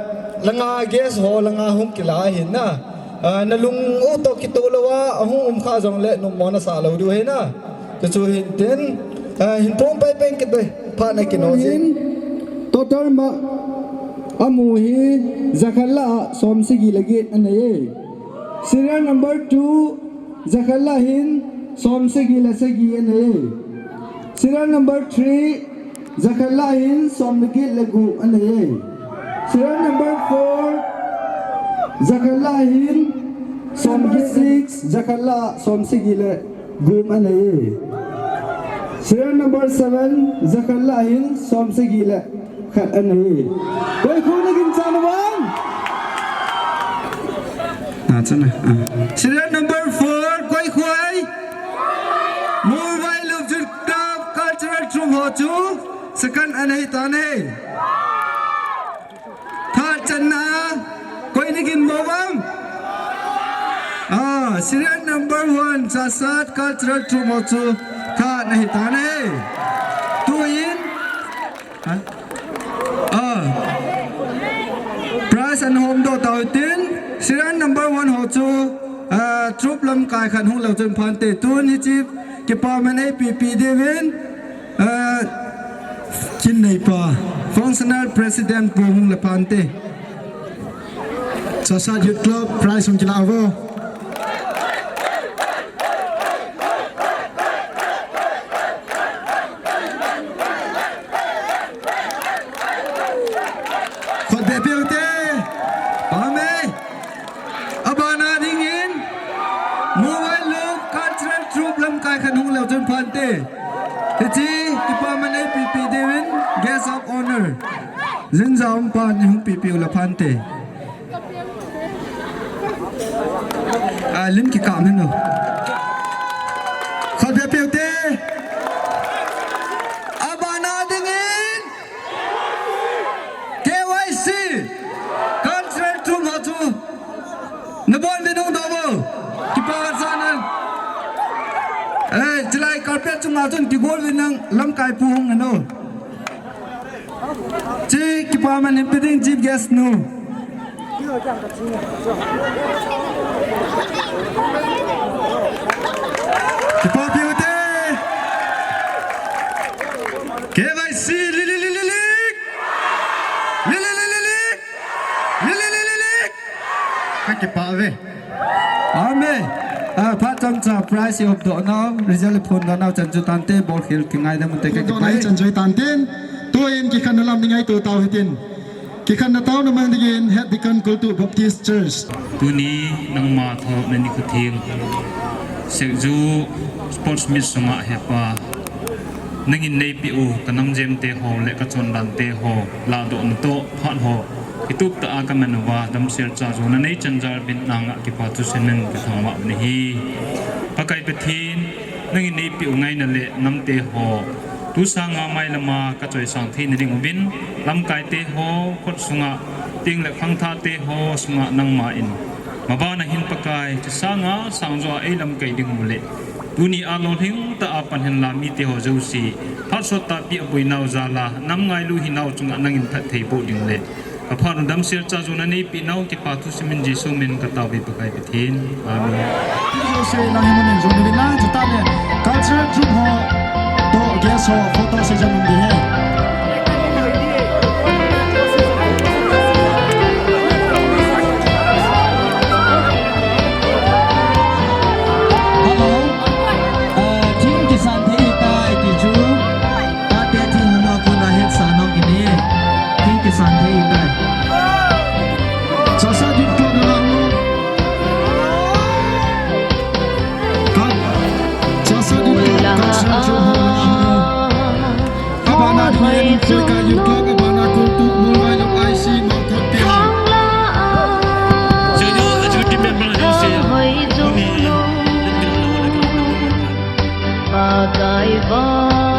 langa guest ho langa hung kila ahin na. Ah, nalung u toh kitoh louva, ahung um kha jongle numo nasah lou diu ahi na. Chuchu hin tin, ah, hin phong pai pen kit e, phat na kino jin. Total ma, amu hi, jakhat lah a, som sagi le get anei e. Serial number two, jakhat lah hin, som sagi le sagi anei e. Serial number three, jakhat lah hin, som le get le gup anei e. Serial number four, jakhat lah hin, som le get, six, jakhat lah, som sagi le gup anei e. Serial number seven, jakhat lah hin, som sagi le khat anei e. Koi koi naginchat uvem? Ah, chana. Ah. Serial number four, koi koi? Muvailuk Youth Club Cultural Troupe ho chu second ana hi tan ahi. Third channa, koi nagin mo vang? Ah, serial number one, Chassad Cultural Troupe ho chu third ana hi tan ahi. Tuin, ha? Ah. Prize ana hom doh tau tin, serial number one ho chu, ah, troupe lamkai khat hung leu chun phante, tun hiche kipaman eipepi diuvin, ah, kin neipa, functional president pu hung le phante. Chassad Youth Club, prize hung kila uvo. Khut beh peh ute. Pame. Abana dingin, Muvailuk Cultural Troupe lamkai khat hung leu chun phante. Hiche kipaman eipepi diuvin, Guest of Honor. Jinja umpa ni hung pepi u le phante. Ah, lim kikam hen o. Khut beh peh ute. Abana dingin K Y C Cultural Troupe ho chu nabon uvin hung doh uvo. Kipa vat sa nan. Eh, chulai carpet chunga chun kigol uvin lang lamkai pu hung hen o. Hiche kipaman hin pe ding chief guest nu. Kipa peh ute. Kipah ve. Amen. Ah, phat chomcha prize i updoh nau, result i phondoh nau chan chu tante, bol khel kingaidam u te ka kipah e. Chan chu tante. Tuin kikhenna lam ni ngaito tau hitin. Kikhenna taona mang dingin Head Deacon Kultu Baptist Church. Tuni nangma tho na ni khuthil. Sekju Sports Meet sunga hepa. Nangin neipeh u ka namjem te ho le ka chondan te ho. Ladoh na toh phat ho. Kitup tah a ka man uva damsel cha jona nei chan jal bin nanga kipa thusim in ka thangvah u ahi. Pakai Pathen, nangin neipeh u ngaina le namte ho. Tu sanga mailama ka choisang theina ding uvin, lamkaite ho, khut sunga, ting le khangthahte ho sunga nangma in. Mabana hin Pakai, chu sanga sangjo a ei lamkai ding u le. Tuni a lolhing tah a pan hen la mite ho jouse. Phat sot tahpi a boinau jal a, nam ngailu hinau chunga nangin phatthei boh ding le. Ka phat u damsel cha jona neipeh nau kipa thusim in Jesu min ka tao uve Pakai Pathen. Amen. Jouse nang hi mun in jon uvin lang, chutah le cultural troupe ho toh guest ho photo session um ding ahi. Hello. Eh, thing kisan thei hitai ti chu. Tate thing hung a kona hetsa nau kine. Thing kisan thei hitai. Chasa dit ko na ho. Ka, chasa dit ko ka sa chu ho na ho. Abana dingin Troika Youth Club, abana Kultu, Mualvai Lok I C, Malkot Piang. Seijo executive member jouse. Tuni. Pakai va.